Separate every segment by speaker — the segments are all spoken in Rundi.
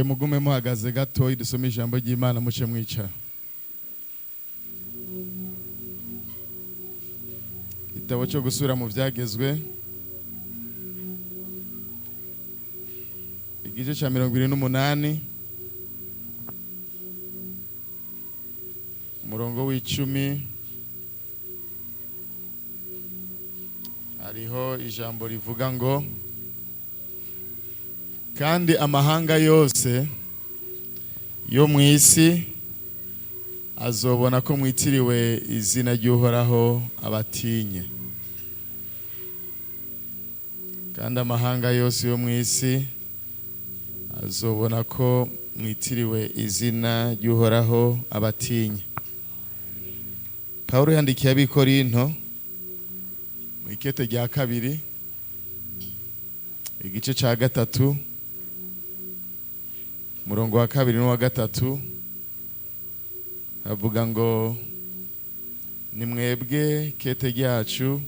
Speaker 1: Ndabingingiye mugume muhagaze gatoyi, dusome ijambo ry'Imana muce mwicara. Igitabo cyo gusubira mu byagezwe, igice cya 28, umurongo w'10, hariho ijambo rivuga ngo: kandi amahanga yose yo mu isi azobona ko mwitiriwe izina ry'Uhoraho abatinye. Kandi amahanga yose yo mu isi azobona ko mwitiriwe izina ry'Uhoraho abatinye. Pawulo yandikiye ab'Ikorinto mu ikete rya 2, igice ca 3, umurongo wa 2 n'uwa 3, avuga ngo: ni mwebwe kete ryacu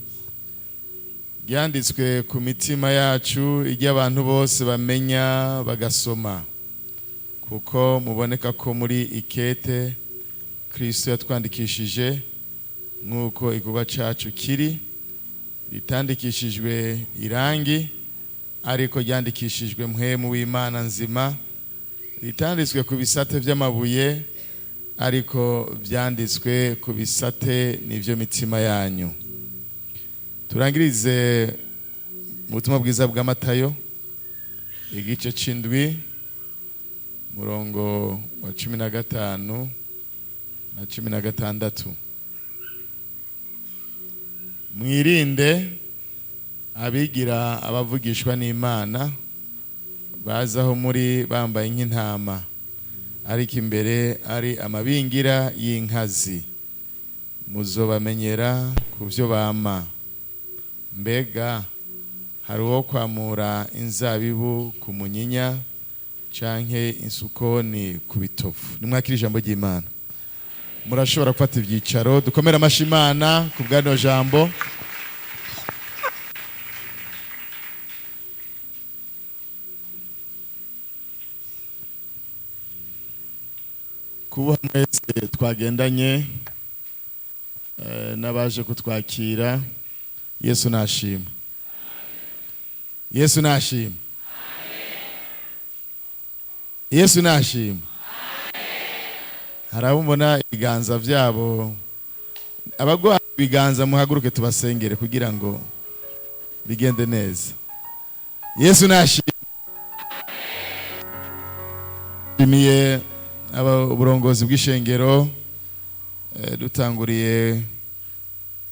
Speaker 1: ryanditswe ku mitima yacu, iry'abantu bose bamenya bagasoma, kuko muboneka ko muri ikete Kristo yatwandikishije nk'uko igikorwa cacu kiri, ritandikishijwe irangi ariko ryandikishijwe mpwemu w'Imana nzima, ritanditswe ku bisate vy'amabuye ariko vyanditswe ku bisate n'ivyo mitima yanyu. Turangirize mu butumwa bwiza bwa Matayo, igice c'indwi, murongo wa 15 na 16. Mwirinde abigira abavugishwa n'Imana, bazaho muri bambaye nk'intama, ariko imbere ari amabingira y'inkazi. Muzobamenyera ku byo bama. Mbega hari uwo kwamura inzabibu ku munyinya canke insukoni ku bitovu? Nimwakira ijambo ry'Imana. Murashobora gufata ivyicaro. Dukomere amashi Imana ku bw'ano jambo. Kuba mwese twagendanye n'abaje kutwakira, Yesu nashima. Yesu nashima. Yesu nashima. Hari abo mbona ibiganza vyabo, abagwa ibiganza muhaguruke tubasengere kugira ngo bigende neza. Yesu nashima. Nshimiye uburongozi bw'ishengero, dutanguriye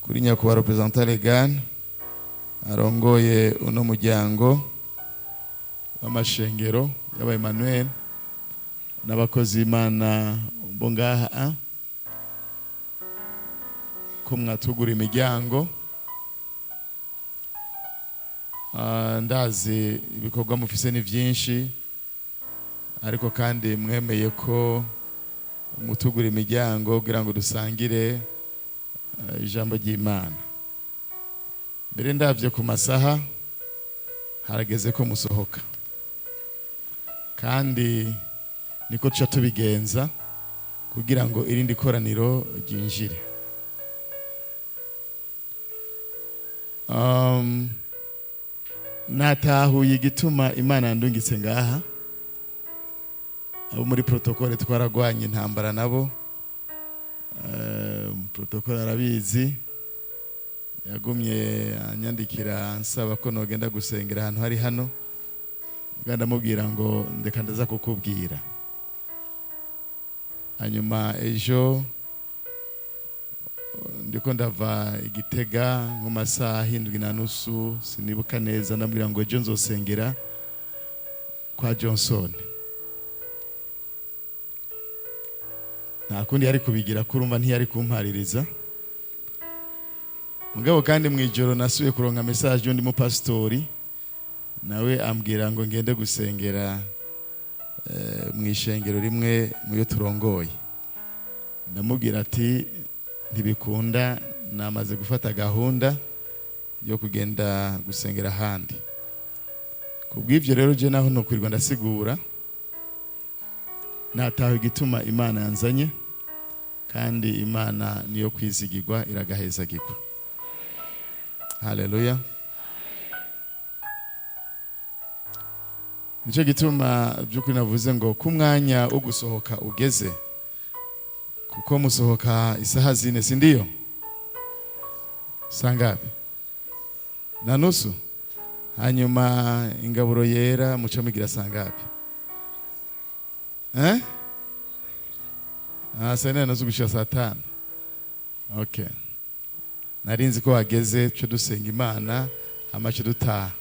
Speaker 1: kuri nyakubahwa representant legal arongoye uno muryango w'amashengero y'aba Emmanuel n'abakozi b'Imana bo ngaha, ko mwatugura imiryango. Ndazi ibikorwa mufise ni vyinshi, ariko kandi mwemeye ko mutugura imiryango kugira ngo dusangire ijambo ry'Imana. Mbere ndavye ku masaha, harageze ko musohoka, kandi niko tuca tubigenza kugira ngo irindi koraniro ryinjire. Natahuye igituma Imana yandungitse ngaha. Abo muri protocole twaragwanye intambara nabo, protocole arabizi, yagumye anyandikira ansaba ko nogenda gusengera ahantu hari hano, ndamubwira ngo ndeka ndaza kukubwira. Hanyuma ejo ndiko ndava Igitega nko masaha 7:30, sinibuka neza, ndamubwira ngo ejo nzosengera kwa Johnson. Nta kundi yari kubigira, kurumva ntiyari kumpaririza. Mugabo kandi mwijoro nasubiye kuronka message y'undi mupastori, nawe ambwira ngo ngende gusengera mwishengero rimwe muyo turongoye. Ndamubwira ati ntibikunda, namaze gufata gahunda yo kugenda gusengera ahandi. Kubw'ivyo rero je naho nokwirirwa ndasigura. Nataho igituma Imana yanzanye, kandi Imana niyo kwizigirwa, iragahezagirwa. Haleluya. Nicyo gituma by'ukuri navuze ngo ku mwanya wo gusohoka ugeze, kuko musohoka isaha 4, si ndio? Sangapi? Na nusu. Hanyuma ingaburo yera muca mugira sangapi? Eh? Ah, saa 4 na nusu gushika saa 5. Okay. Narinzi ko hageze cyo dusenga Imana amace dutaha.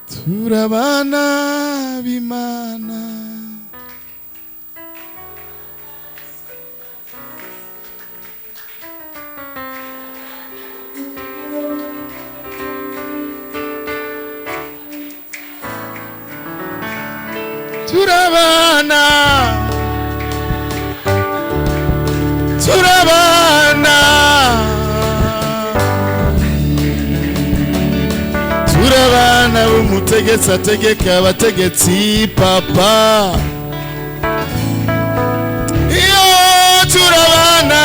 Speaker 1: Turabana b'Imana. Turabana, turabana, turabana b'umutegetsi ategeka abategetsi papa. Iyo turabana,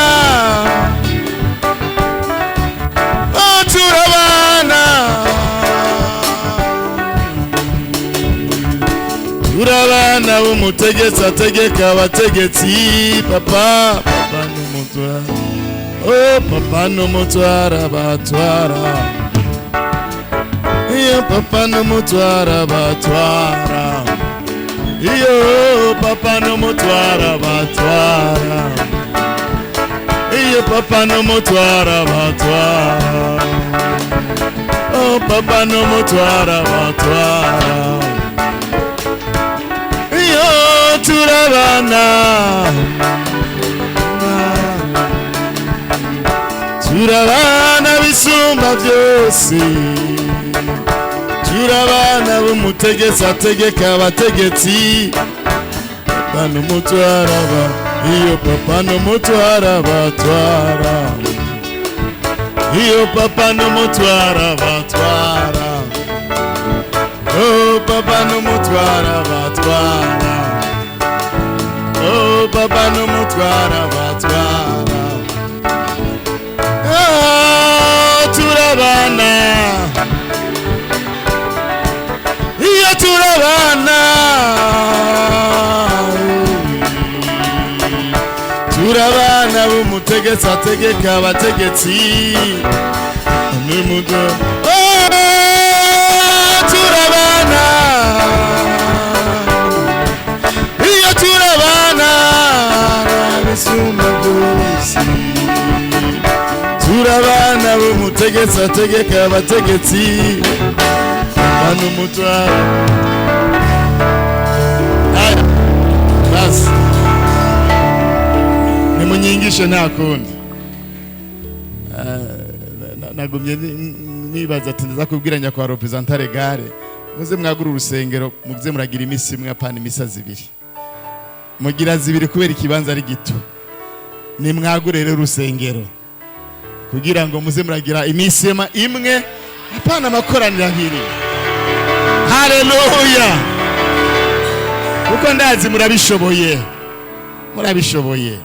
Speaker 1: oh turabana, turabana b'umutegetsi ategeka abategetsi papa. Papa n'umutwara, oh papa n'umutwara batwara. Iyo papa n'umutwara batwara. Iyo papa n'umutwara batwara. Iyo papa n'umutwara batwara. Oh papa n'umutwara batwara. Iyo turabana, turabana bisumba byose. Turabana b'umutegetsi ategeka abategetsi. Papa n'umutwara ba, iyo papa n'umutwara batwara. Iyo papa n'umutwara batwara. Oh papa n'umutwara batwara. Oh papa n'umutwara batwara. Oh turabana, iyo turabana, turabana b'umutegetsi ategeka abategetsi. Oh turabana, iyo turabana bisumba byose. Turabana b'umutegetsi ategeka abategetsi. Papa n'umutwara. Haya, basi nimunyingishe nta kundi. Nagumye nibaza ati ndaza kubwira nyakwa representant gare muze mwagura urusengero, muze muragira imisi imwe apana imisa 2. Mugira 2 kubera ikibanza ari gito. Nimwagure rero urusengero kugira ngo muze muragira imisi imwe apana amakoraniro 2. Haleluya. Kuko ndazi murabishoboye, murabishoboye.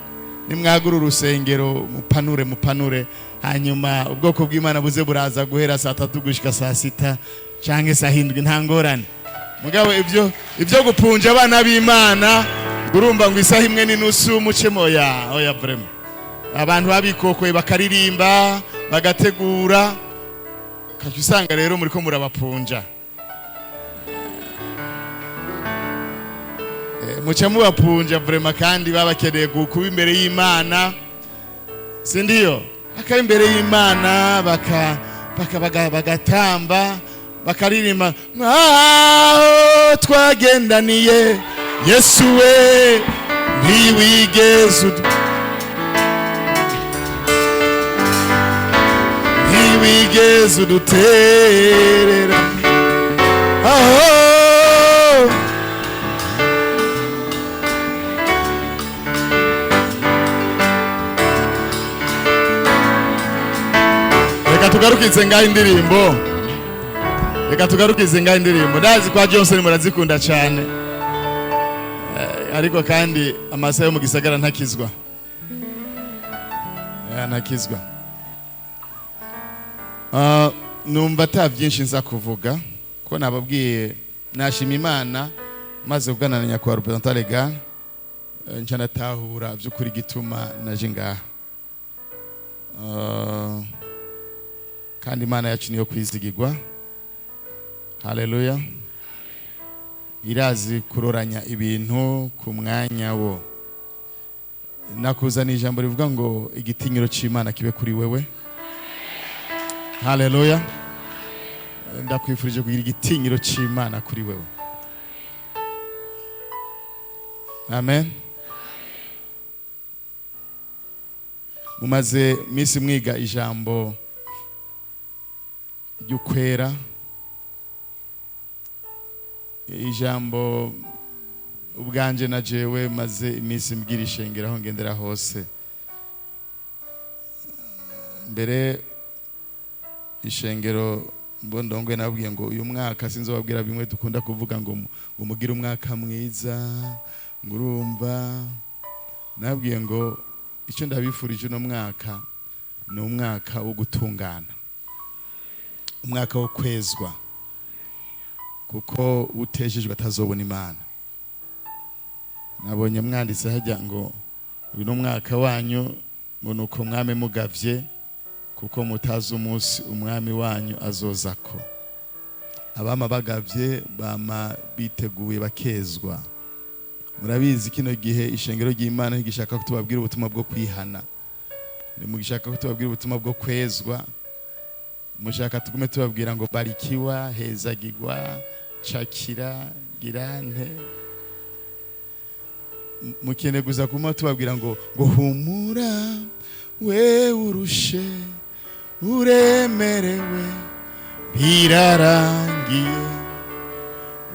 Speaker 1: Nimwagura urusengero mupanure, mupanure, hanyuma ubwoko bw'Imana buze buraza guhera saa 3 gushika saa 6 canke saa 7, nta ngorane. Mugabo ibyo gupunja abana b'Imana urumva ngo isaha 1:30 muce moya, oya vraiment. Abantu babikokoye bakaririmba bagategura, kaje usanga rero muri ko murabapunja. Muca mubapunja vraiment, kandi babakeneye kuba imbere y'Imana, si ndio? Bakaba imbere y'Imana bagatamba bakaririmba, mwaho twagendaniye Yesu we ntiwigeze ntiwigeze uduterera. Aho reka tugarukize ngaho indirimbo. Reka tugarukize ngaho indirimbo. Ndazi kwa Johnson murazikunda cyane. Ariko kandi amasaha yo mu gisagara ntakizwa. Ntakizwa. Numva ata byinshi nza kuvuga ko nababwiye nashima Imana maze kuganana na nyakubahwa représentant légal, nca natahura by'ukuri gituma naje ngaha. Kandi Imana yacu niyo kwizigirwa. Haleluya. Irazi kuroranya ibintu ku mwanya wo. Nakuzana ijambo rivuga ngo igitinyiro c'Imana kibe kuri wewe. Haleluya. Ndakwifurije kugira igitinyiro c'Imana kuri wewe. Amen. Mumaze misi mwiga ijambo ry'ukwera, ijambo ubwanje na jewe maze iminsi mbwira ishengero aho ngendera hose. Mbere ishengero mbondongwe nababwiye ngo uyu mwaka sinzobabwira bimwe dukunda kuvuga ngo ngo mugire umwaka mwiza, ngo urumva. Nababwiye ngo icyo ndabifurije uno mwaka ni umwaka wo gutungana, umwaka wo kwezwa, kuko utejejwe atazobona Imana. Nabonye mwanditse hajya ngo uyu ni umwaka wanyu, ngo nuko mwame mugavye kuko mutazi umunsi umwami wanyu azozako. Abama bagavye bama biteguye bakezwa. Murabizi kino gihe ishengero ry'Imana ntigishaka ko tubabwira ubutumwa bwo kwihana, ntimugishaka ko tubabwira ubutumwa bwo kwezwa. Mushaka tugume tubabwira ngo barikiwa, hezagirwa, cakira, girante. Mukene guza kuma tubabwira ngo ngo humura we urushe uremerewe birarangiye,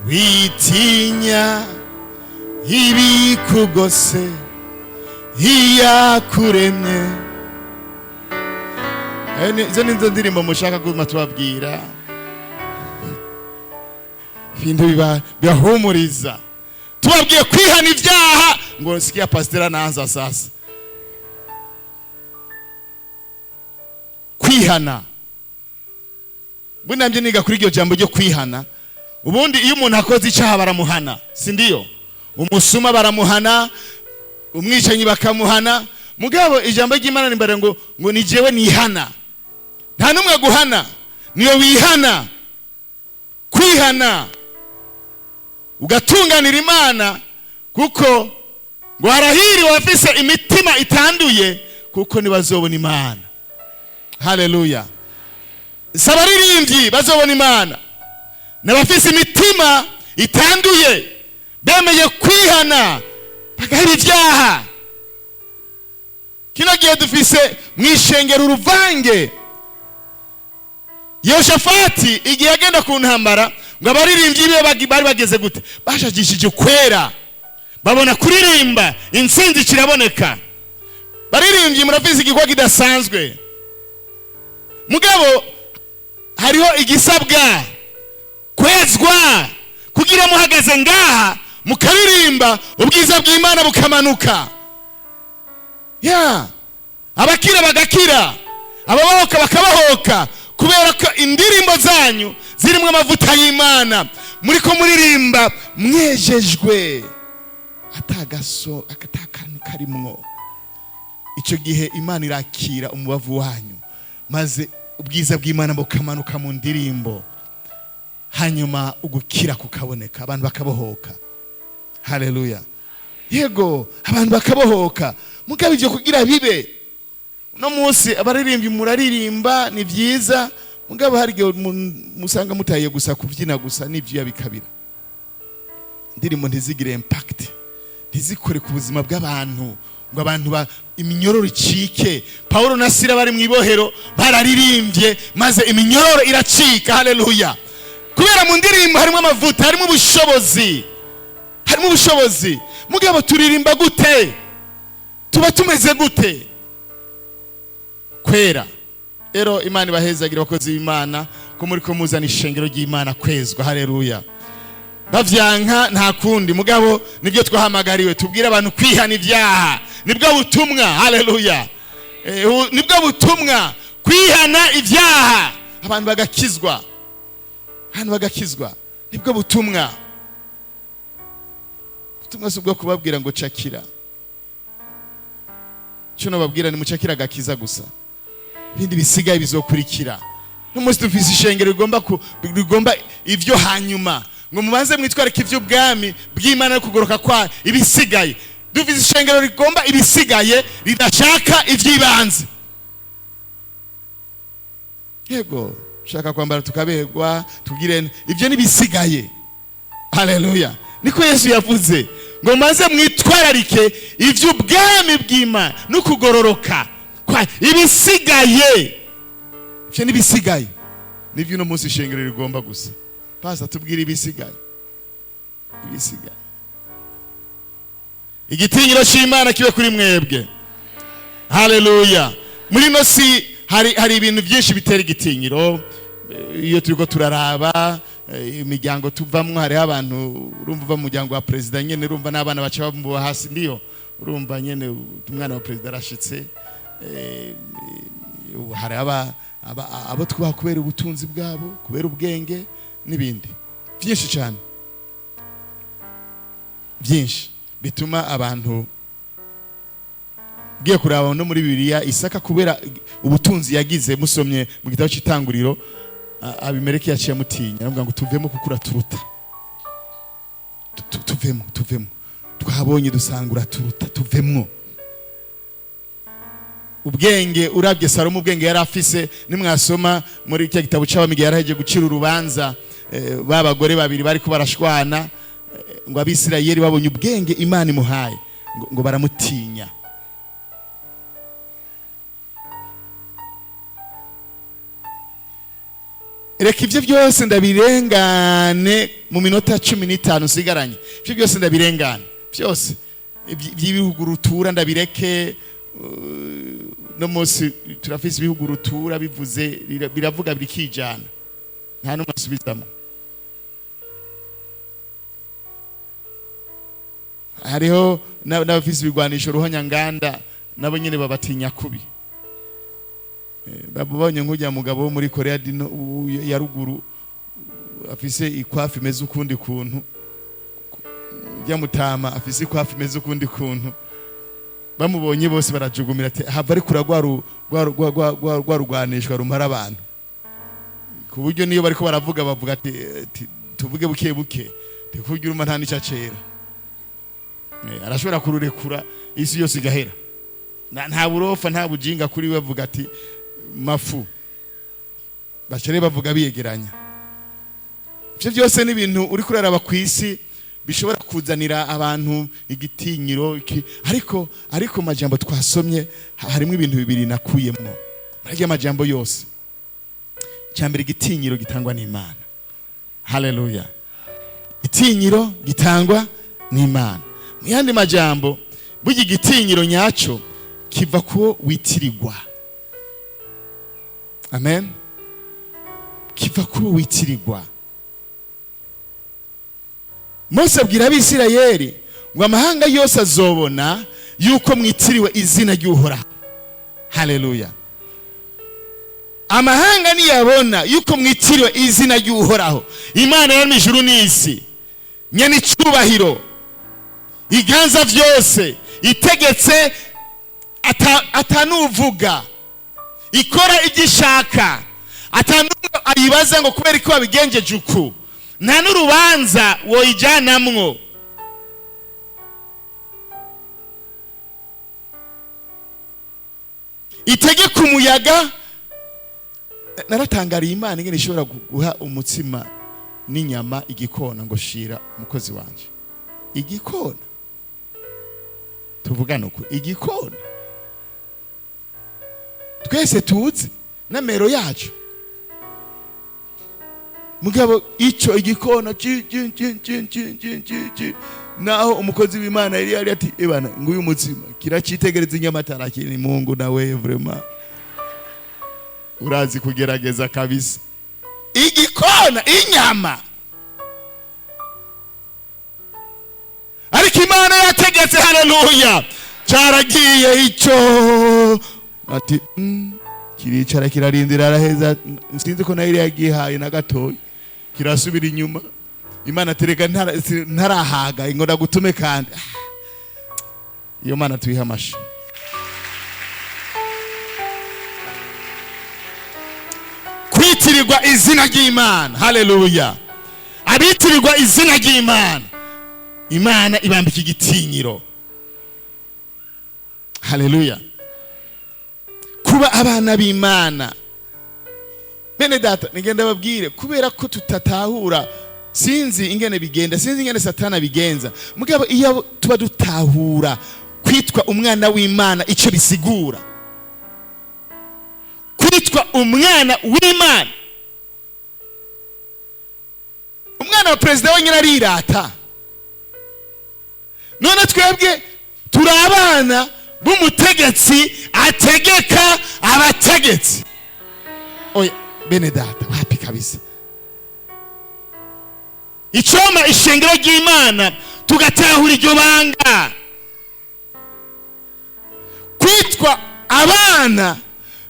Speaker 1: witinya ibikugose iyakuremye. Izo nizo ndirimbo mushaka kuma tubabwira, ibintu bibahumuriza. Tubabwiye kwihana ibyaha ngo sikia pasitera naanza sasa kwihana. Bunamye niga kuri iryo jambo ryo kwihana. Ubundi iyo umuntu akoze icyaha baramuhana, si ndiyo? Umusuma baramuhana, umwicanyi bakamuhana. Mugabo ijambo ry'Imana rimbara ngo ngo ni jewe nihana. Nta numwe guhana, niyo wihana. Kwihana ugatunganira Imana, kuko ngo harahiriwe abafise imitima itanduye, kuko ntibazobona Imana. Haleluya. Si abaririmbyi bazobona Imana, n'abafise imitima itanduye bemeye kwihana bagahera ibyaha. Kino gihe dufise mwishengero uruvange. Yehoshafati igihe agenda ku ntambara ngo abaririmbyi be bari bageze gute? Bashakishije kwera, babona kuririmba, intsinzi kiraboneka. Baririmbyi murafize igikorwa kidasanzwe, mugabo hariho igisabwa kwezwa kugira muhagaze ngaha mukaririmba ubwiza bw'Imana bukamanuka. Ya abakira bagakira, ababohoka bakabohoka, kubera ko indirimbo zanyu zirimo amavuta y'Imana. Muriko muririmba mwejejwe, atagaso atakantu karimwo. Icyo gihe Imana irakira umubavu wanyu, maze ubwiza bw'Imana bukamanuka mu ndirimbo, hanyuma ugukira kukaboneka, abantu bakabohoka. Haleluya. Yego, abantu bakabohoka. Mugabo ibyo kugira bibe uno munsi abaririmbyi muraririmba ni byiza, mugabo hari igihe musanga mutaye gusa kubyina gusa n'ibyo bikabira. Indirimbo ntizigire impact, ntizikore ku buzima bw'abantu ngo abantu ba iminyororo icike. Paulo na Sila bari mu ibohero bararirimbye maze iminyororo iracika. Haleluya. Kubera mu ndirimbo harimo amavuta, harimo ubushobozi, harimo ubushobozi. Mugabo turirimba gute? Tuba tumeze gute? Kwera. Rero Imana ibahezagira abakozi b'Imana. Ko muri ko muzana ishengero ry'Imana kwezwa. Haleluya. Bavyanka nta kundi, mugabo nibyo twahamagariwe, tubwire abantu kwihana ibyaha, nibwo butumwa. Haleluya. Nibwo butumwa, kwihana ibyaha, abantu bagakizwa, abantu bagakizwa, nibwo butumwa. Ubutumwa si ubwo kubabwira ngo cakira. Cyo nababwira ni mucakira agakiza gusa, ibindi bisigaye bizokurikira. N'umunsi dufise ishengero rigomba ivyo hanyuma, ngo mubanze mwitwarike ivy'ubwami bw'Imana no kugoroka kwa ibisigaye. Dufise ishengero rigomba ibisigaye, ridashaka ivy'ibanze. Yego, shaka kwambara tukaberwa, tugire ivyo nibisigaye. Haleluya. Niko Yesu yavuze ngo maze mwitwararike ivy'ubwami bw'Imana no kugororoka kwa ibisigaye. Ivyo nibisigaye nivyo uno munsi ishengero rigomba gusa. Pastor, tubwire ibisigaye, ibisigaye. Igitinyiro c'Imana kibe kuri mwebwe. Haleluya. Muri no si hari ibintu byinshi bitera igitinyiro. Iyo turiko turaraba imiryango tuvamwo, hariho abantu urumva uva mu muryango wa perezida nyene, urumva n'abana baca bamuba hasi, ndiyo urumva nyene umwana wa perezida arashitse. Hari abo twubaha kubera ubutunzi bwabo, kubera ubwenge n'ibindi byinshi cyane, byinshi bituma abantu ugiye kuraba no muri Bibiliya. Isaka kubera ubutunzi yagize, musomye mu gitabo cy'Itanguriro, Abimeleki yaciye amutinya, aravuga ngo tuvemo kuko uraturuta. Tuvemo, tuvemo, twahabonye dusanga uraturuta, tuvemwo. Ubwenge urabye Salomo, ubwenge yari afise, nimwasoma muri cya gitabo c'Abami, yaraheje gucira urubanza ba bagore babiri bariko barashwana, ngo Abisirayeli babonye ubwenge Imana imuhaye, ngo baramutinya. Reka ibyo byose ndabirengane mu minota 15 nsigaranye. Ibyo byose ndabirengane byose, by'ibihugu rutura ndabireke. No munsi turafise ibihugu rutura, bivuze biravuga birikijana, nta n'umwe asubizamo. Hariho n'abafise ibigwanisho ruhonyanganda, nabo nyene babatinya kubi. Babonye nk'ujya mugabo wo muri Korea ya ruguru afise ikwafi imeze ukundi kuntu, ujya mutama afise ikwafi imeze ukundi kuntu, bamubonye bose barajugumira ati hava ariko uragwa rugwanishwa rumara abantu, ku buryo niyo bariko baravuga bavuga ati tuvuge buke buke, ku buryo uruma nta n'icyo acera. Arashobora kururekura isi yose igahera. Nta burofa, nta bujinga kuri we, bavuga ati mafu bacere bavuga biyegeranya. Ivyo byose ni ibintu uri kuraraba ku isi bishobora kuzanira abantu igitinyiro ariko majambo twasomye harimo ibintu bibiri nakuyemwo muri majambo yose. Cyambere, igitinyiro gitangwa n'Imana. Haleluya. Igitinyiro gitangwa n'Imana. Mu yandi majambo, burya igitinyiro nyaco kiva kuwo witirirwa. Amen. Kiva kuwo witirirwa. Mose abwira Abisirayeli ngo amahanga yose azobona yuko mwitiriwe izina ry'Uhoraho. Haleluya. Amahanga niyabona yuko mwitiriwe izina ry'Uhoraho, Imana yo mw'ijuru n'isi, nyene icubahiro, iganza vyose, itegetse atanuvuga, ikora ibyo ishaka, atanumwe ayibaza ngo kubera ko wabigenjeje uku, nta n'urubanza woyijyanamwo. Itegeka umuyaga. Naratangariye Imana ingene ishobora guha umutsima n'inyama igikona, ngo shira umukozi wanje igikona. Tuvugane uku, igikona twese tuzi n'amero yacu, mugabo ico igikona ci ci ci ci ci ci ci ci, naho umukozi w'Imana yari ati ebana nguyu mutsima, kiracitegereza inyama atarakini. Mungu nawe vraiment urazi kugerageza kabisa. Igikona, inyama. Ariko Imana yategetse, haleluya, cyaragiye icyo ati kiricara kirarindira, araheza, sinzi ko nayo yagihaye na gatoya, kirasubira inyuma. Imana tereka ntarahaga ngo ndagutume kandi. Iyo Mana tuyiha amashi. Kwitirirwa izina ry'Imana, haleluya. Abitirirwa izina ry'Imana, Imana ibambika igitinyiro, haleluya. Kuba abana b'Imana, bene data, nigenda babwire, kubera ko tutatahura, sinzi ingene bigenda, sinzi ingene Satana bigenza, mugabo iyo tuba dutahura kwitwa umwana w'Imana icyo bisigura, kwitwa umwana w'Imana, umwana wa perezida wenyine arirata. None twebwe turi abana b'umutegetsi ategeka abategetsi. Oya bene data, wapi kabisa. Icoma ishengero ry'Imana tugatahura iryo banga, kwitwa abana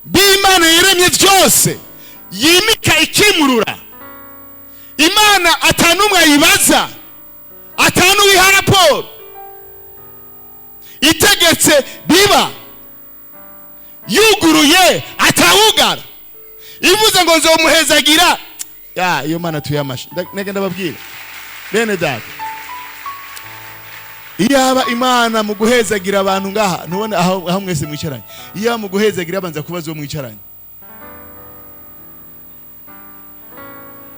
Speaker 1: b'Imana yaremye byose, yimika ikimurura, Imana atanumwe ayibaza, atanuwiha raporo, itegetse biba, yuguruye atawugara, ivuze ngo nzomuhezagira. Ya iyo Mana tuyamashe. Nagenda babwira bene data, iyaba Imana mu guhezagira abantu ngaha, ntubone aho mwese mwicaranye, iyaba mu guhezagira abanza kubaza uwo mwicaranye,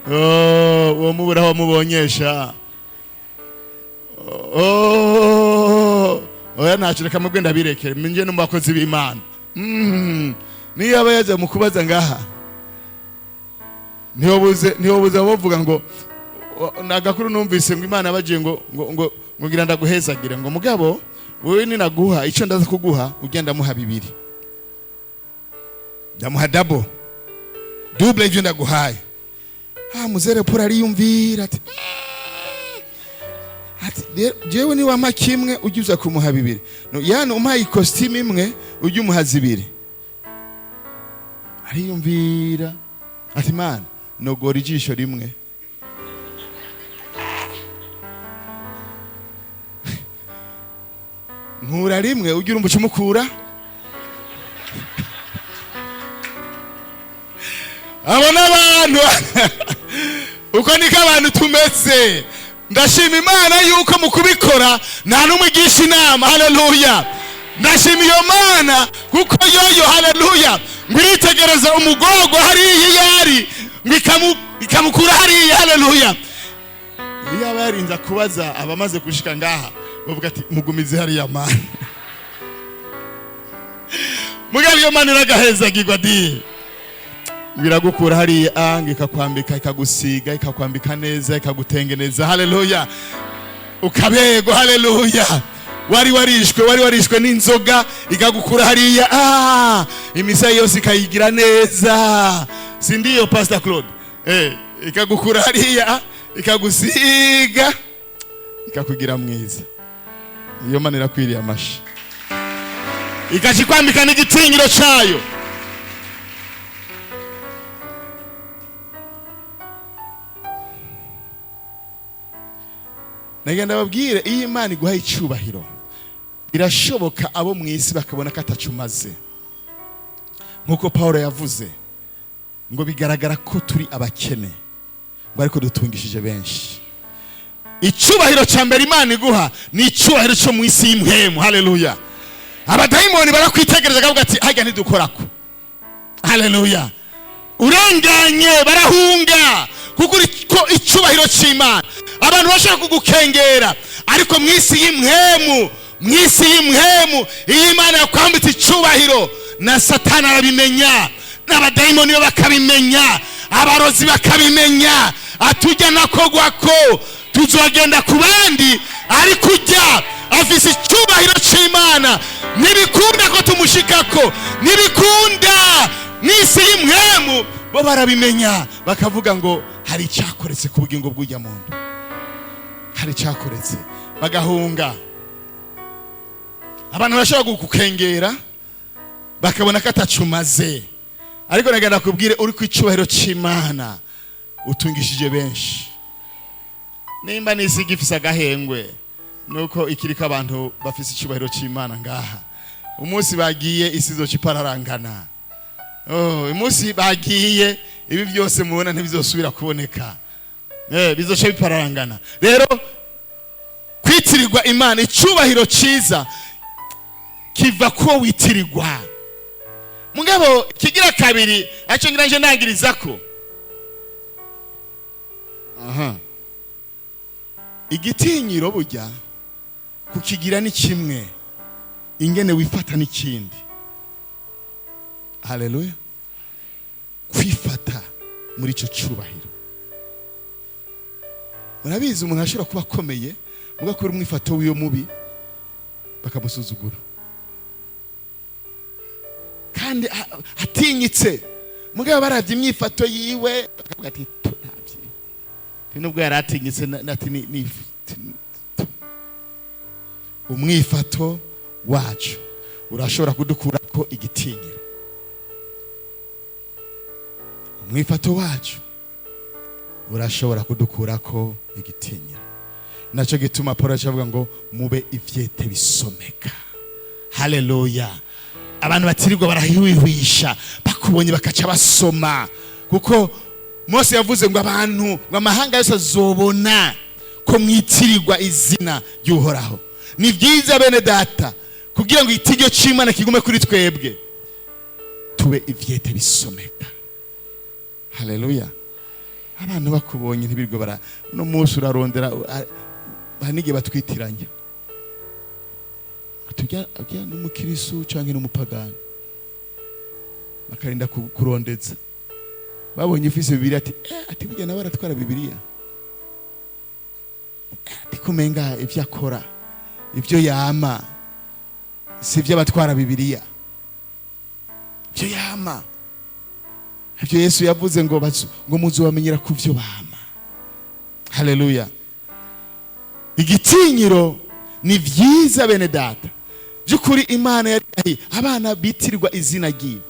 Speaker 1: uwo mubura aho mubonyesha. Oya ntacyo, reka mubwe ndabirekere minje no mu bakozi b'Imana. Niyo aba yaje mu kubaza ngaha, ntiyobuze bavuga ngo nagakuru numvise ngo Imana bagiye ngo ngo ngo ngo ngira ndaguhezagira, ngo mugabo wewe ninaguha icyo ndaza kuguha, ugenda muha bibiri, ndamuha double double ibyo ndaguhaye. Muzere Paul ariyumvira ati jewe ni wampa kimwe ujye uza kumuha bibiri, no yani umpaye ikositimu imwe ujye umuha zibiri. Ariyumvira ati Mana nogora ijisho rimwe, nkura rimwe ujye urumva ucumukura. Abo n'abantu uko niko abantu tumeze. Ndashima Imana yuko mu kubikora nta n'umwe igisha inama, haleluya. Ndashima iyo Mana kuko yoyo, haleluya, ngo iritegereza umugogo hariya iyo ari, ngo ikamukura hariya, haleluya. Iyo aba yarinze kubaza abamaze gushika ngaha, bavuga ati mugumize hariya Mana. Mugabo iyo Mana iragahezagirwa di, biragukura hariya, ngo ikakwambika, ikagusiga, ikakwambika neza, ikagutengeneza, haleluya, ukabego, haleluya. Wari warishwe n'inzoga, ikagukura hariya, imisaya yose ikayigira neza, si ndiyo Pastor Claude? Ikagukura hariya, ikagusiga, ikakugira mwiza. Iyo Mana irakwiriye amashi, ikakikwambika n'igitinyiro cyayo. Nagenda babwire, iyo Imana iguha icyubahiro, birashoboka abo mu isi bakabona ko atacumaze. Nkuko Paulo yavuze ngo bigaragara ko turi abakene, ngo ariko dutungishije benshi. Icyubahiro cya mbere Imana iguha ni icyubahiro cyo mu isi y'imhemu, haleluya. Abadayimoni barakwitegereza bakavuga ati hajya ntidukorako, haleluya. Urenganye barahunga, kuko ko icyubahiro cy'Imana. Abantu bashaka kugukengera, ariko mu isi y'imhemu, mu isi y'imhemu, iyo Imana yakwambitse icyubahiro, na Satani arabimenya, n'abadayimoni bakabimenya, abarozi bakabimenya, atujya nakogwako tuzogenda ku bandi, ariko ujya afise icyubahiro cy'Imana, ntibikunda ko tumushikako, ntibikunda. Mu isi y'imhemu Bo barabimenya, bakavuga ngo hari icyakoretse ku bugingo bw'ujya muntu, hari icyakoretse, bagahunga. Abantu bashobora kukengera bakabona ko atacumaze, ariko nagenda kubwire, uri ku icyubahiro cy'Imana utungishije benshi. Nimba n'isi igifise agahengwe, nuko ikiriko abantu bafise icyubahiro cy'Imana ngaha. Umunsi bagiye, isi izoca ipararangana. Oh, umunsi bagiye, ibi byose mubona ntibizosubira kuboneka, bizoca bipararangana. Rero kwitirirwa Imana, icyubahiro cyiza kiva kuwo witirirwa. Mugabo kigira kabiri, aricyo ngira nje ndangiriza ko, aha, igitinyiro burya kukigira ni kimwe, ingene wifata n'ikindi. Haleluya! Kwifata muri icyo cyubahiro, murabizi, umuntu ashobora kuba akomeye, mugakora umwifato w'iyo mubi, bakamusuzugura, kandi atinyitse. Mugabo barabye imyifato yiwe, bakavuga ati: "Tu, ntabye nubwo yari atinyitse." Ati ni umwifato wacu urashobora kudukurako igitinyiro. Umwifato wacu urashobora kudukurako igitinyiro. Nacyo gituma Paul avuga ngo mube ivyete bisomeka. Haleluya! Abantu batirirwa barahwihwisha, bakubonye bakaca basoma, kuko Mose yavuze ngo abantu, ngo amahanga yose azobona ko mwitirirwa izina ry'Uhoraho. Ni byiza, bene data, kugira ngo itiryo c'Imana kigume kuri twebwe, tube ivyete bisomeka. Haleluya! Abantu bakubonye ntibirirwe bara uno munsi urarondera, hari n'igihe batwitiranya, tujya ujya n'umukirisu canke n'umupagani, bakarinda kurondeza. Babonye ufise Bibiliya, ati: "Eh," ati: "burya nawe aratwara Bibiliya." Ati: "Kumenga ivyo akora, ivyo yama, si ivyo abatwara Bibiliya, ivyo yama." Ivyo Yesu yavuze ngo ngo muzobamenyera ku vyo bama. Haleluya! Igitinyiro ni vyiza, bene data. By'ukuri Imana yari abana bitirirwa izina ryiwe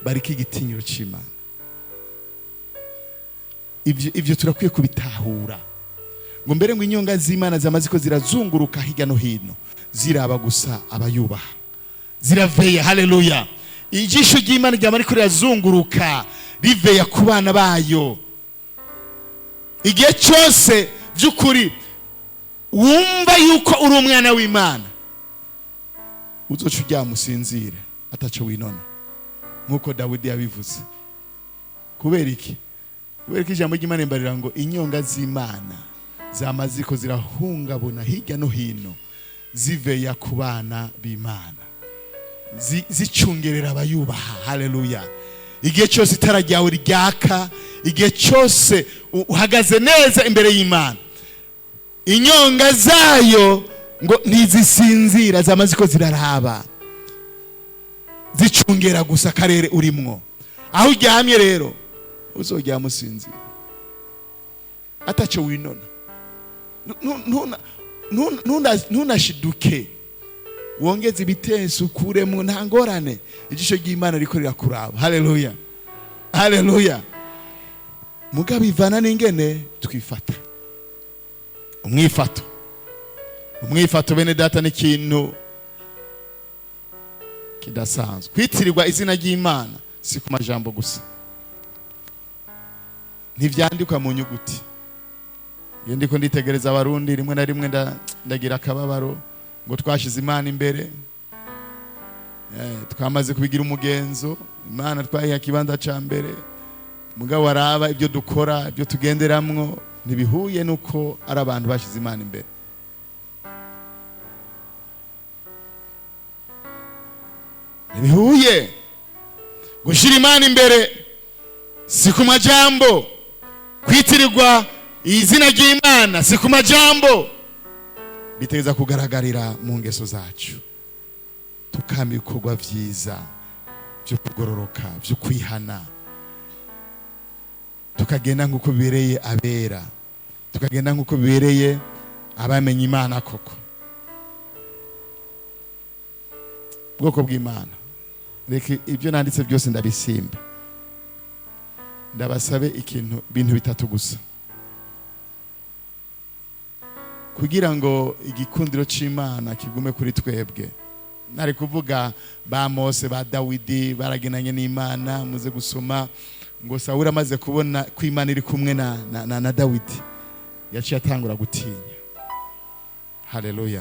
Speaker 1: bariko igitinyiro c'Imana. Ivyo turakwiye kubitahura, ngo mbere ngo inyonga z'Imana zamaze ko zirazunguruka hirya no hino, ziraba gusa abayubaha, ziraveya. Haleluya! Ijisho ry'Imana ryama riko rirazunguruka, riveya ku bana bayo igihe cyose. By'ukuri wumva yuko uri umwana w'Imana, uzoca uryama usinzire ataco winona, nk'uko Dawidi yabivuze. Kubera iki? Kubera ko ijambo ry'Imana rimbarira ngo inyonga z'Imana zama ziko zirahungabuna hirya no hino, ziveya ku bana b'Imana, zicungerera abayubaha. Haleluya! Igihe cyose itara ryawe ryaka, igihe cyose uhagaze neza imbere y'Imana, inyonga zayo ngo ntizisinzira, zama ziko ziraraba, zicungera gusa akarere urimwo, aho uryamye. Rero uzoryama usinzira ataco winona. Ntunashiduke wongeze ibitensi, ukuremo, nta ngorane. Ijisho ry'Imana riko rirakuraba. Haleluya, haleluya! Mugabo ivana n'ingene twifata, umwifato. Umwifato, bene data, ni ikintu kidasanzwe. Kwitirirwa izina ry'Imana si ku majambo gusa, ntivyandikwa mu nyuguti. Iyo ndiko nditegereza Abarundi, rimwe na rimwe ndagira akababaro, ngo twashize Imana imbere. Twamaze kubigira umugenzo, Imana twayiha ikibanza ca mbere, mugabo araba ibyo dukora, ibyo tugenderamwo, ntibihuye nuko ari abantu bashize Imana imbere. Ntibihuye. Gushyira Imana imbere si ku majambo, kwitirirwa izina ry'Imana si ku majambo, biteza kugaragarira mu ngeso zacu, tukama ibikorwa vyiza byo kugororoka, byo kwihana. Tukagenda nk'uko bibereye abera, tukagenda nk'uko bibereye abamenye Imana koko. Ubwoko bw'Imana, reka ibyo nanditse byose ndabisimba, ndabasabe ikintu, bintu bitatu gusa, kugira ngo igikundiro c'Imana kigume kuri twebwe. Nari kuvuga ba Mose, ba Dawidi baragenanye n'Imana. Muze gusoma ngo Sawuli amaze kubona ko Imana iri kumwe na Dawidi, yaciye atangura gutinya. Haleluya!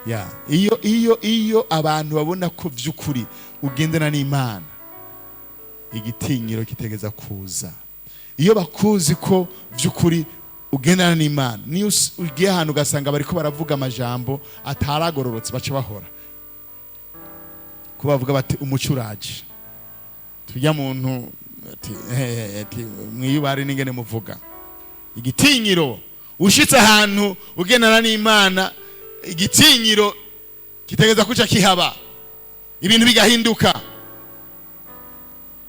Speaker 1: Ya, iyo abantu babona ko vy'ukuri ugendana n'Imana, igitinyiro kitegeza kuza. Iyo bakuzi ko vy'ukuri ugendana n'Imana, niyo ugiye ahantu ugasanga bariko baravuga amajambo ataragororotse, baca bahora ko bavuga bati: "Umuco uraje." Tujya muntu ati: "Ati mwiyubare n'ingene muvuga." Igitinyiro, ushitse ahantu ugendana n'Imana, igitinyiro kitegeza kuca kihaba, ibintu bigahinduka.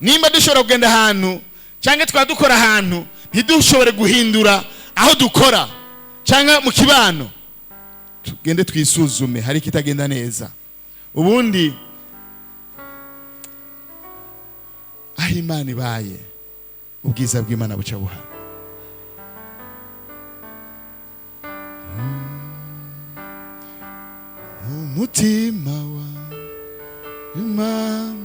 Speaker 1: Nimba dushobora kugenda ahantu cyangwa twaba dukora ahantu, ntidushobore guhindura aho dukora cyangwa mu kibano, tugende twisuzume, hari ikitagenda neza. Ubundi aho Imana ibaye, ubwiza bw'Imana buca buhaba. Umutima wa Imana,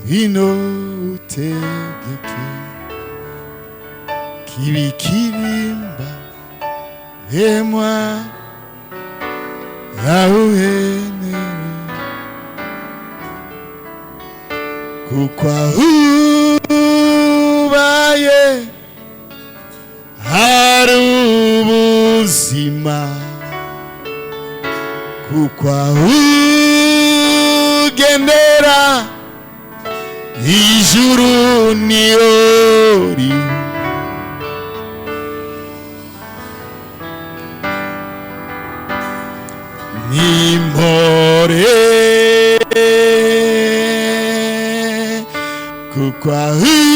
Speaker 1: ngwino utegeke, kibikirimba hemwa awuhenewe, kuko ahubaye hari ubuzima, kuko ahugendera ijuru niyori. Nimpore, kuko ahubaye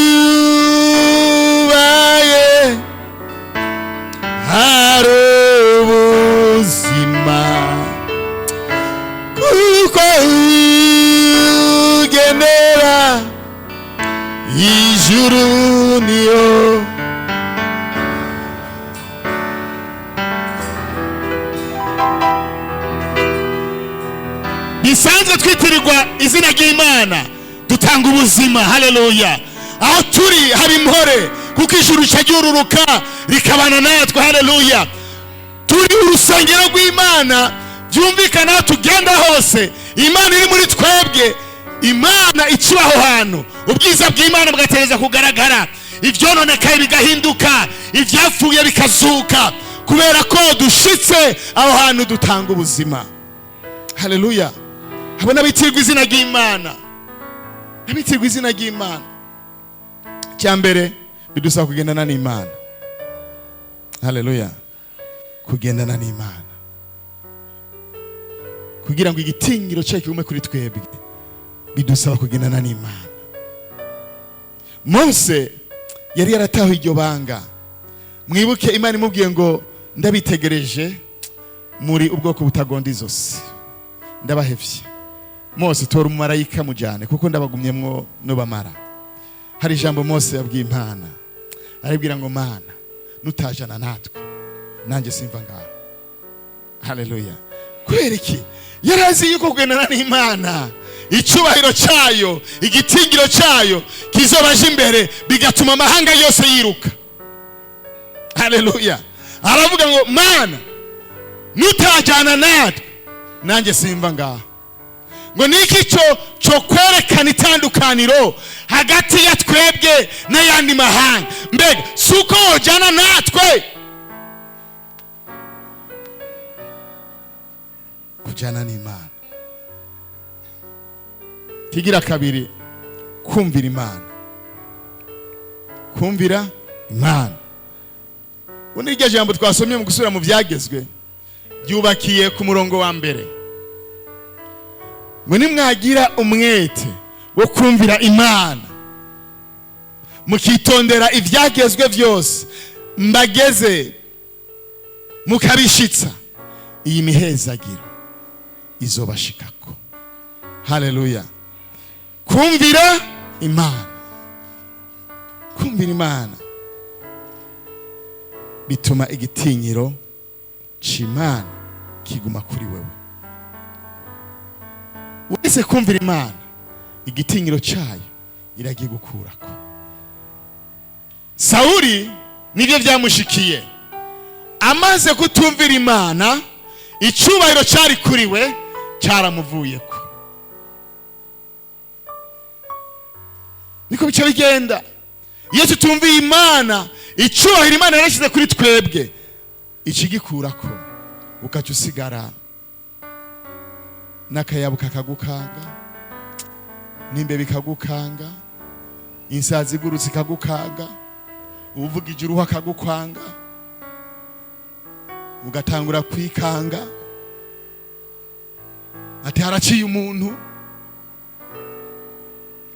Speaker 1: hari ubuzima, kuko ugendera ijuru niyo. Bisanzwe twitirirwa izina ry'Imana, dutanga ubuzima. Haleluya! Aho turi haba impore, kuko ijuru rica ryururuka rikabana natwe. Haleluya! Turi urusengero rw'Imana, byumvikana aho tugenda hose Imana iri muri twebwe. Imana ikiba aho hantu, ubwiza bw'Imana bugatereza kugaragara, ibyononekaye bigahinduka, ibyapfuye bikazuka, kubera ko dushitse aho hantu dutanga ubuzima. Haleluya! Abo n'abitirwa izina ry'Imana, abitirwa izina ry'Imana. Icya mbere, bidusaba kugendana n'Imana. Haleluya! Kugendana n'Imana kugira ngo igitinyiro cyayo kigume kuri twebwe, bidusaba kugendana n'Imana. Mose yari yaratawe iryo banga. Mwibuke Imana imubwiye ngo: "Ndabitegereje, muri ubwoko butagonda izosi, ndabahevye. Mose, tora umumarayika mujyane, kuko ndabagumyemwo nubamara." Hari ijambo Mose yabwiye Imana, arabwira ngo: "Mana, nutajana natwe, nanjye simva ngaho." Haleluya! Kubera iki? Yari azi yuko kugendana n'Imana, icyubahiro cyayo, igitingiro cyayo kizobaje imbere, bigatuma amahanga yose yiruka. Haleluya! Aravuga ngo: "Mana, nutajyana natwe, nanjye simva ngaho." Ngo niki cyo kwerekana itandukaniro hagati ya twebwe n'ayandi mahanga? Mbega si uko wojyana natwe? Kujyana n'Imana. Kigira kabiri, kumvira Imana. Kumvira Imana, ubundi iryo jambo twasomye mu gusubira mu byagezwe ryubakiye ku murongo wa mbere, ngo: "Nimwagira umwete wo kumvira Imana, Mukitondera ibyagezwe byose mbageze, mukabishitsa, iyi mihezagiro izobashikako. Haleluya! Kumvira Imana, kumvira Imana bituma igitinyiro c'Imana kiguma kuri wewe. Wese kumvira Imana, igitinyiro cyayo iragiye gukurako. Sawuli nibyo byamushikiye. Amaze kutumvira Imana, icyubahiro cyari kuri we cyaramuvuyeko. Niko bica bigenda iyo tutumviye Imana. Icyubahiro Imana yarashyize kuri twebwe ikigikurako, ukaca usigara n'akayabu kakagukanga, n'imbeba ikagukanga, insazi igurutse ikagukanga, uvugije uruhu akagukwanga, ugatangura kwikanga ati haraciye umuntu,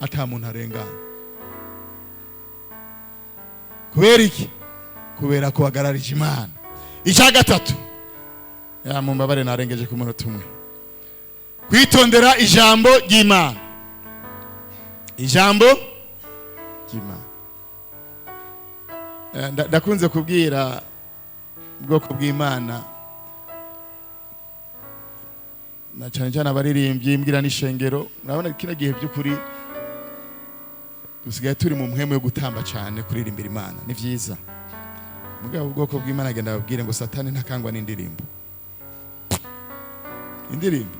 Speaker 1: ata muntu arengana. Kubera iki? Kubera ko wagararije Imana. Icya gatatu, ya mumbabare, narengeje ku munota umwe. Kwitondera ijambo ry'Imana, ijambo ry'Imana. Ndakunze kubwira ubwoko bw'Imana, na cyane cyane abaririmbyi, mbwira n'ishengero. Murabona kino gihe by'ukuri dusigaye turi mu mpwemu yo gutamba cyane, kuririmbira Imana ni byiza. Mugabo ubwoko bw'Imana, agenda babwire ngo Satani ntakangwa n'indirimbo. Indirimbo,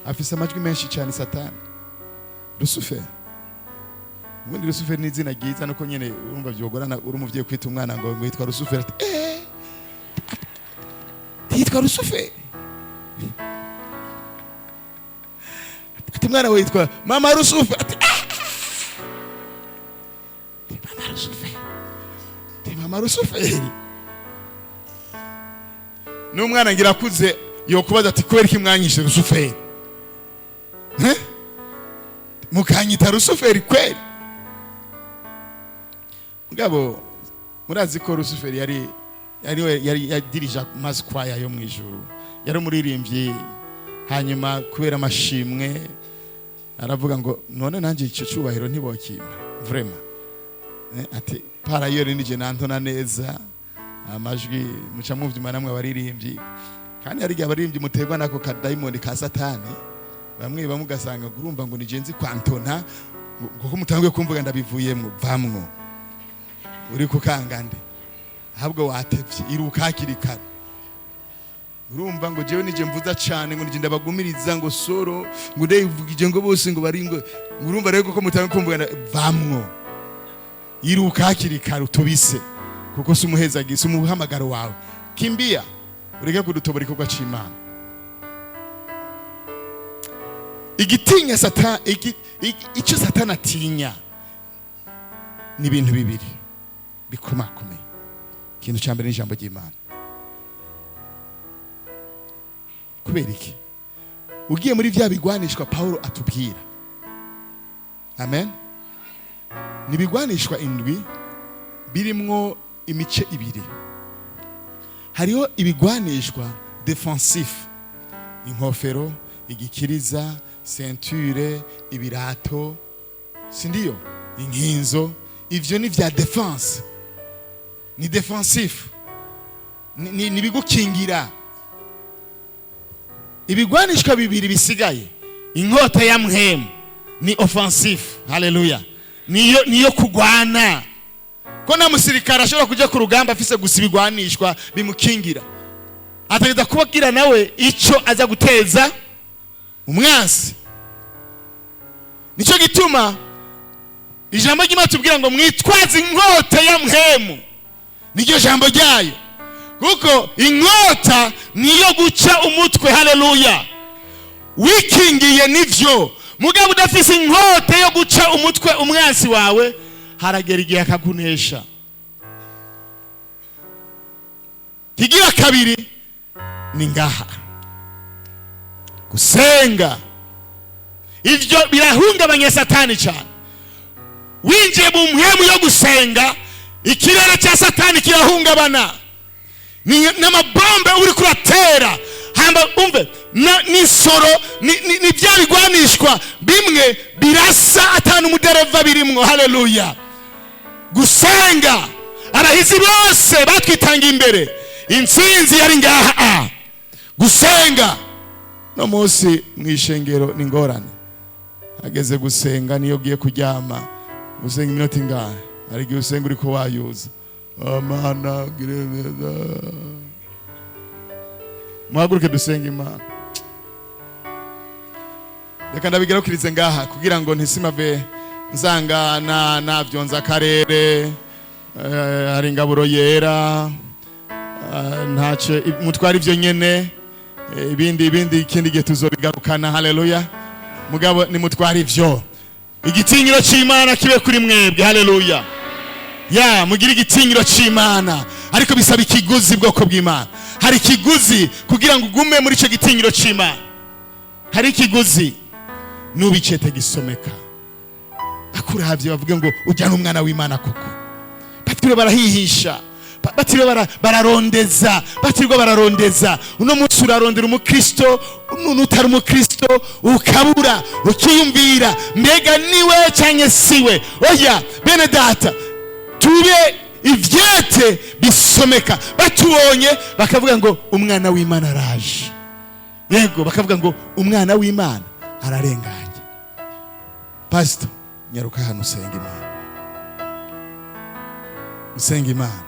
Speaker 1: afise amajwi menshi cyane Satani. Rusuferi, ubundi Rusuferi ni izina ryiza, nuko nyene urumva byogorana uri umuvyeyi kwita umwana ngo yitwa Rusuferi, ati yitwa Rusuferi, ati mwana we yitwa mama Rusuferi, ati ah! Ati mama Rusuferi, ati mama Rusuferi. N'umwana ngira akuze yokubaza ati kubera iki mwanyishe Rusuferi? Eh? Mukanyita Rusuferi kweri? Mugabo murazi ko Rusuferi yari yadirija mass choir yo mu ijuru, yari umuririmbyi. Hanyuma kubera amashimwe aravuga ngo none nanjye icyo cyubahiro ntibokimpa vraiment? Ati parayeri nije nantona neza amajwi, muca muvyuma namwe abaririmbyi. Kandi hari igihe abaririmbyi muterwa nako kadayimoni ka Satani, bamwe bamwe ugasanga urumva ngo nije nzi kwantona, kuko mutanguye kumvuga ndabivuyemwo. Vamwo, uri kukanga nde? Ahubwo watevye, iruka hakiri kare. Urumva ngo jewe nije mvuza cane, ngo nije ndabagumiriza, ngo soro, ngo ndayivugije, ngo bose ngo bari ngo urumva rero ko mutanguye kumvuga vamwo, iruka hakiri kare utubise, kuko si umuhezagi, si umuhamagaro wawe. Kimbia, ureke kudutobora igikorwa c'Imana. Igitinya Satani, icyo Satani atinya ni ibintu bibiri bikomakomeye. Ikintu cya mbere ni ijambo ry'Imana. Kubera iki? Ugiye muri bya bigwanishwa Paulo atubwira, amen, ni ibigwanishwa indwi birimwo imice ibiri. Hariho ibigwanishwa défensif: inkofero, igikiriza, ceinture, ibirato, sindiyo, inkinzo. Ivyo ni vya défense, ni défensif, ni bigukingira. Ibigwanishwa bibiri bisigaye, inkota ya mpwemu, ni offensif. Haleluya! Niyo kugwana, ko nta musirikare ashobora kujya ku rugamba afise gusa ibigwanishwa bimukingira. Ategereza kubabwira nawe icyo aza guteza umwansi. Nicyo gituma ijambo ry'Imana tubwira ngo mwitwaze inkota ya mpwemu, niryo jambo ryayo, kuko inkota niyo guca umutwe. Haleluya! Wikingiye nivyo, mugabo udafise inkota yo guca umutwe umwansi wawe, haragera igihe akakunesha. Kigira kabiri ni ngaha, gusenga. Ivyo birahungabanya Satani cyane. Winjiye mu mpwemu yo gusenga, ikirere cya Satani kirahungabana. N'amabombe uri kuratera hamba, umve, n'isoro ni bya bigwanishwa bimwe birasa atanu umudereva birimwo. Haleluya! Gusenga, abahizi bose batwitanga imbere, intsinzi yari ngaha. A gusenga no munsi mu ishengero ni ingorane. Ageze gusenga, niyo ugiye kuryama gusenga iminota ingahe? Hari igihe usenga uriko wayuza. Amana giremeza, muhaguruke dusenga Imana. Reka ndabigarukirize ngaha kugira ngo ntisimave nzangana navyonza akarere. Hari ingaburo yera, ntaco mutwara ivyo nyene. Ibindi ikindi gihe tuzobigarukana. Haleluya! Mugabo nimutwara ivyo, igitinyiro c'Imana kibe kuri mwebwe. Haleluya! Ya mugire igitinyiro c'Imana, ariko bisaba ikiguzi. Bwoko bw'Imana, hari ikiguzi kugira ngo ugume muri ico gitinyiro c'Imana. Hari ikiguzi nubicete gisomeka, akuravye bavuge ngo ujya n'umwana w'Imana koko. Batiriwe barahihisha, batiriwe bararondeza, batirirwa bararondeza. Uno munsi urarondera umukristo n'utari umukristo ukabura, ukiyumvira mbega niwe cyangwa siwe. Oya bene data, tube ivyete bisomeka, batubonye bakavuga ngo umwana w'Imana araje. Yego, bakavuga ngo umwana w'Imana ararenganye. Pastor, nyaruka hano usenga Imana, usenga Imana.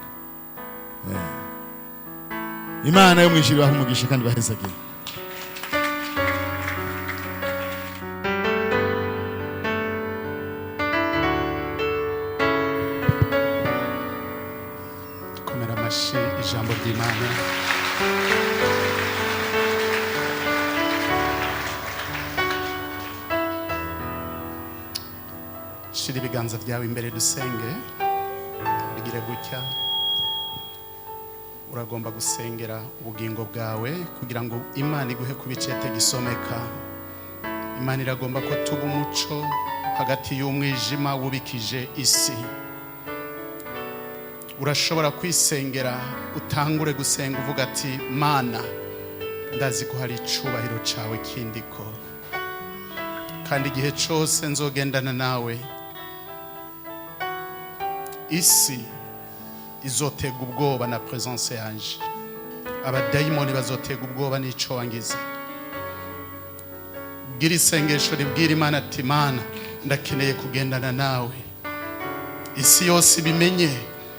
Speaker 1: Imana yo mwijuru ibahe umugisha kandi bahezagire.
Speaker 2: Komera amashyi ijambo ry'Imana. Shira ibiganza byawe imbere dusenge. Bigire gutya: uragomba gusengera ubugingo bwawe kugira ngo Imana iguhe ku bicete gisomeka. Imana iragomba ko tuba umuco hagati y'umwijima wubikije isi. Urashobora kwisengera, utangure gusenga uvuga ati: "Mana, ndazi ko hari icubahiro cawe kindiko, kandi igihe cose nzogendana nawe, isi izotega ubwoba na presence yanje, abadayimoni bazotega ubwoba n'ico wangize." Bwira isengesho ribwira Imana ati: "Mana, ndakeneye kugendana nawe, isi yose ibimenye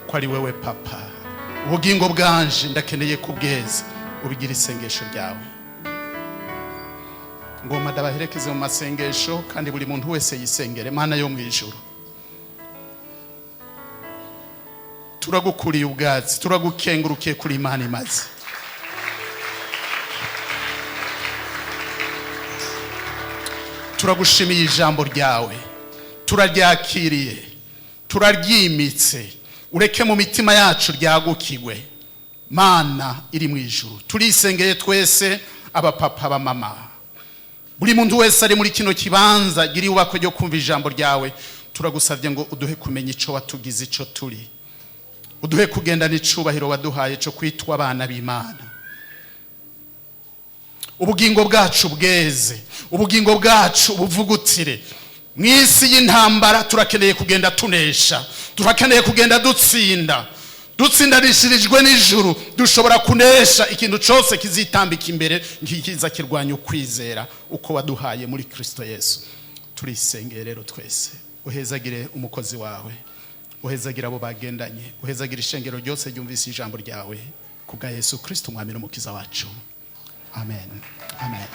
Speaker 2: ko ari wewe papa, ubugingo bwanje ndakeneye kubweza." Ubigira isengesho ryawe. Ngoma ndabaherekeze mu masengesho, kandi buri muntu wese yisengere. Mana yo mu ijuru, turagukuriye ubwatsi, turagukengurukiye kuri Imana imaze. Turagushimiye ijambo ryawe, turaryakiriye, turaryimitse. Ureke mu mitima yacu ryagukigwe. Mana iri mu ijuru, turisengeye twese, abapapa, abamama, buri muntu wese ari muri kino kibanza gira iwubakwe ryo kumva ijambo ryawe. Turagusabye ngo uduhe kumenya ico watugize, ico turi, uduhe kugendana icubahiro waduhaye cyo kwitwa abana b'Imana. Ubugingo bwacu bweze, ubugingo bwacu buvugutire mu isi y'intambara. Turakeneye kugenda tunesha, turakeneye kugenda dutsinda. Dutsindanishirijwe n'ijuru, dushobora kunesha ikintu cyose kizitambika imbere nkikiza kirwanya ukwizera uko waduhaye muri Kristo Yesu. Turisengeye rero twese, uhezagire umukozi wawe, uhezagire abo bagendanye, uhezagire ishengero ryose ryumvise ijambo ryawe, kubwa Yesu Kristo umwami n'umukiza wacu. Amen, amen.